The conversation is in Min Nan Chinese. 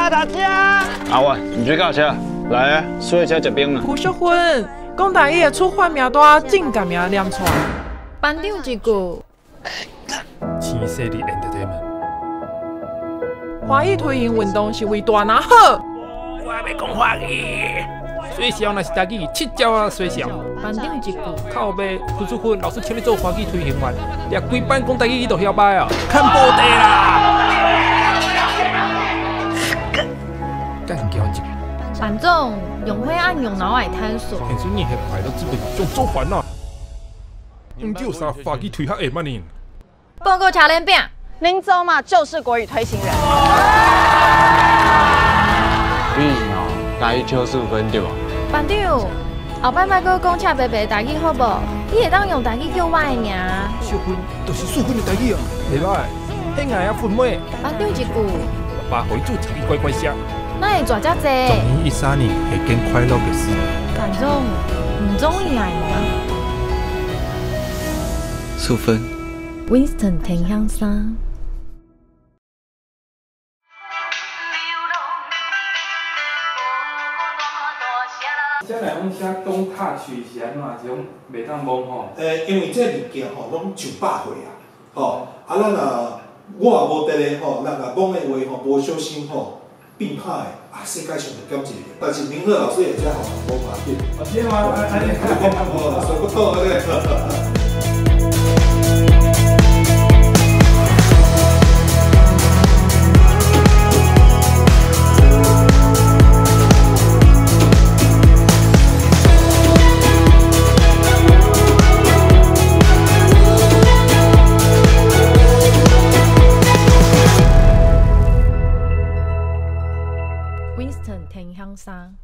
大家。阿伟，你去驾车，来啊，水车食冰啊。胡淑芬，讲台语的处罚名单正共名念出来。班长一句。青色的 entertainment。华语推行运动是为大拿好。我还袂讲华语。水小若是台语，七鸟啊水小。班长一句。靠欲，胡淑芬老师请你做华语推行员，掠规班讲台语你就晓歹哦，看无地啦。干叫一。班总，用火按用脑来探索。现今你的快乐只会种做烦恼。193法语推学会慢呢？报告车连饼，林州嘛就是国语推行人。你是吼，台语笑四分对无？班长，后摆莫阁讲赤白白台语好无？你会当用台语叫我的名。淑芬，就是淑芬的台语啊，袂歹。彼爱啊，芬妹。班长一句。爸爸予伊做一个乖乖声。哪会赚遮济？2013年会更快乐的事。班长，毋总伊爱吗？淑芬。 Winston 天香衫。这来讲写讲塔喙是按怎？是讲袂当摸吼？因为这物件吼，拢上百岁啊，吼，啊，咱若我也无伫咧吼，咱若讲的话吼，无小心吼变歹，啊，世界上就减一个。但是明鹤老师会遮吼，无要紧。哦，是吗？安尼，哦，差不多咧。 Winston 天香衫。